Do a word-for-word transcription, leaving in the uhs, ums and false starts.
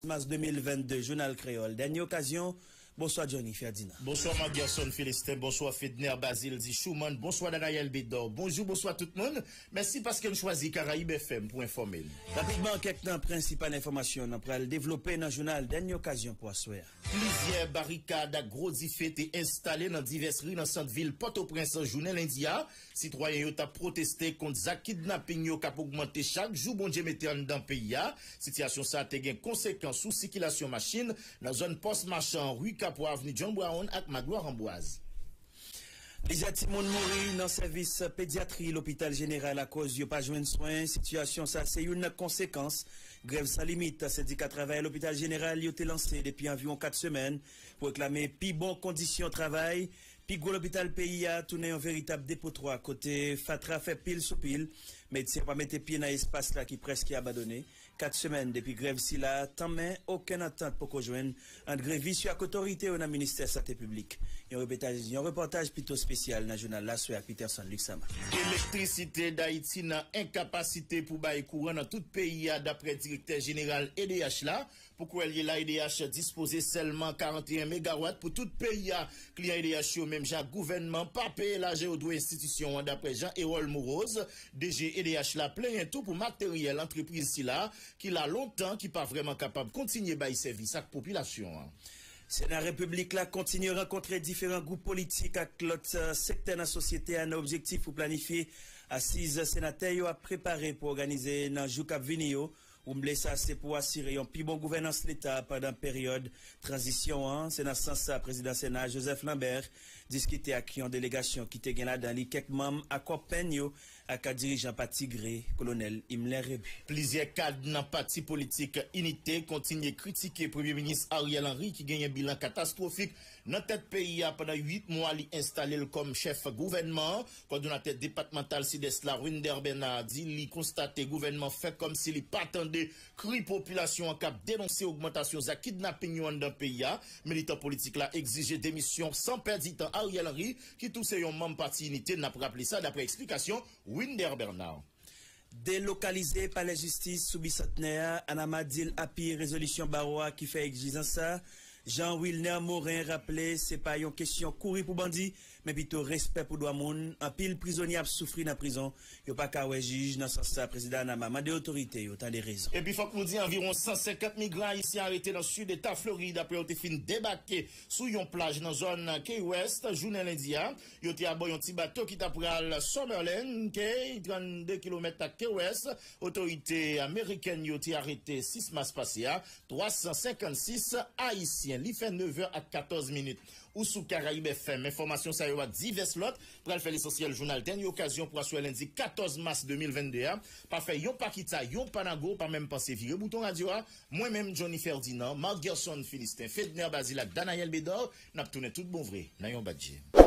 mas de mil vennde, Jounal Kreyòl, dènye okazyon. Bonswa, Johnny Ferdinand. Bonswa, Marc Gerson Philistin. Bonswa, Fedner Bazile di Schumann. Bonswa, Danayèl Bedor. Bonjou, bonswa, tout moun. Mèsi paske n chwazi Karayib F M pou enfòme n. Rapidman, kèk nan prensipal enfòmasyon n ap pral devlope nan jounal dènye okazyon pou aswè a. Plizyè barikad ak gwo dife te enstale nan divès ri nan sant vil Pòtoprens jounen lendi a. Sitwayen yo t ap pwoteste kont zak kidnaping yo k ap ogmante chak jou Bondye mete anndan peyi a. Sitiyasyon sa a te gen konsekans sou sikilasyon machin nan zòn Pòs Machan, ri Kapwa, avni John Brown ak Magloire Ambroise. Plizyè timoun mouri nan sèvis pedyatri lopital jeneral akoz yo pa jwenn swen. Sitiyasyon sa se youn nan konsekans grèv san limit sendika travayè lopital jeneral yo te lanse depi anviwon kat semèn pou reklame pi bon kondisyon travay. Pi gwo lopital peyi a tounen yon veritab depotwa kote fatra fè pil sou pil. Medsen yo pa mete pye nan espas la ki prèske abandone. Kat semèn depi grèv sila tanmen okenn antant poko jwenn ant grevis yo ak otorite yo nan ministè sante piblik. Yon repòtaj, yon repòtaj pito espesyal nan jounal Laswè ak Peterson Luxama. Elektrisite Dayiti nan enkapasite pou bay kouran nan tout peyi a, daprè direktè jeneral E D H la. Pou kwè l ye la, E D H dispoze sèlman karanteyen megawat pou tout peyi a. Kliyan E D H yo, menm jan ak gouvènman, pa peye lajan yo dwe enstitisyon an, daprè Jean Erol Morose, D G E D H la, plenyen tou pou materyèl antrepriz sila ki la lontan, ki pa vrèman kapab kontinye bay sèvis ak popilasyon an. Sena Repiblik la kontinye rankontre diferan gwoup politik ak lòt, eh, sektè nan sosyete a nan objektif pou planifye asiz senatè yo ap prepare pou òganize nan jou k ap vini yo. Woumble sa se pou asire yon pi bon gouvènans Leta pandan peryòd tranzisyon an. Se nan sans sa, Prezidan Sena a, Joseph Lambert, diskite ak yon delegasyon ki te gen ladan li kèk manm Akò Pèn yo ak dirijan pati Gre, Kolonèl Himmler Rebu. Plizyè kad nan pati politik Inite kontinye kritike Premye Minis Ariel Henry, ki genyen bilan katastwofik nan tèt peyi a pandan uit mwa li enstale l kòm chèf gouvènman an. Kòdonatè depatmantal Sidès la, Winder Bernard, di li konstate gouvènman fè kòmsi li pa tande kri popilasyon an k ap denonse ogmantasyon zak kidnaping yo anndan peyi a. Militan politik la egzije demisyon san pèdi tan Ariel Henry, ki tou se yon manm pati Inite, n ap raple sa, daprè eksplikasyon Winder Bernard. Delokalize Palè Jistis sou Bisantnè a, Anama di l apiye rezolisyon bawo a ki fè egzijans sa. Jean Wilner Morin raple se pa yon kesyon kouri pou bandi, men pito respè pou dwa moun. Anpil prizonye ap soufri nan prizon, yo pa ka wè jij. Nan sans sa, Prezidan Anama mande otorite yo tande rezon. Epi fòk nou di, anviwon san senkant migran ayisyen arete nan sid eta Florid apre yo te fin debake sou yon plaj nan zòn Key West jounen lendi a. Yo te abò yon ti bato ki ta pral Summerland Cay, trannde kilomèt ak Key West. Otorite amerikèn yo te arete sis mas pase a twa san senkannsis Ayisyen. Li fè nevè ak katòz minit. Ou sou Karayib F M. Enfòmasyon sa yo ak divès lòt pral fè lesansyèl jounal dènye okazyon pou aswè lendi katòz mas de mil vennde a. Pa fè yon pa kita, yon pa nago, pa menm panse vire bouton radyo a. Mwen menm, Johnny Ferdinand, Marc Gerson Philistin, Fedner Bazile ak Danayèl Bedor, n ap tounen tout bon vre nan yon badje.